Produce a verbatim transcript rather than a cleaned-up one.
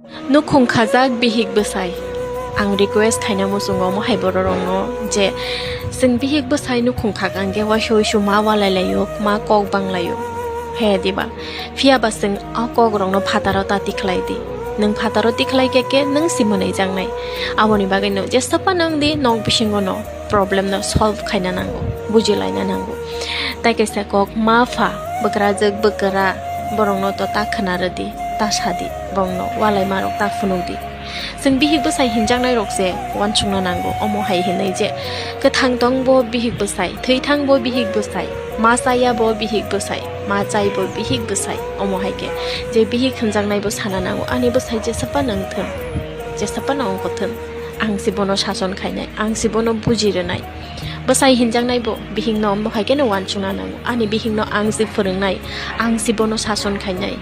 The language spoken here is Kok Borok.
Nukhung khajak bihik bwsai. Ang request khaina muchungo omo hai bororokno je chwng bihik bwsai nukhung khak angkhe waisa waisa ma walai laio, ma kok bang laio. He diba? Phiya ba chwng o kok rokno phataro ta tikhlai di. Nwng phataro tikhlai khe khe nwng si mwnai jaknai. Aboni bagwi no jesa phano wng di nok bisingo no problem no solve khaina nango, bujilaina nango. Tai kaisa kok ma pha, bwkrajwk bwkra, borokno to ta khwna rwdi, ta sadi, borokno walai marok ta phunukdi. Chwng bihik bwsai hinjaknai rok se uansukna nango, omo hai hinwi je kwthang tong bo bihik bwsai, thwi thang bo bihik bwsai, ma chaya bo bihik bwsai, ma chai bo bihik bwsai, omo hai khe je bihik hinjaknai bo sana nango, ani bwsai jesa phano wng thun, jesa phano wngkho thun, ang se bono sason khainai, ang se bono buji rwnai. Bwsai hinjaknai bo bihikno omo hai kheno uansukna nango. Ani bihikno ang se phwrwngnai, ang se bono sason khainai.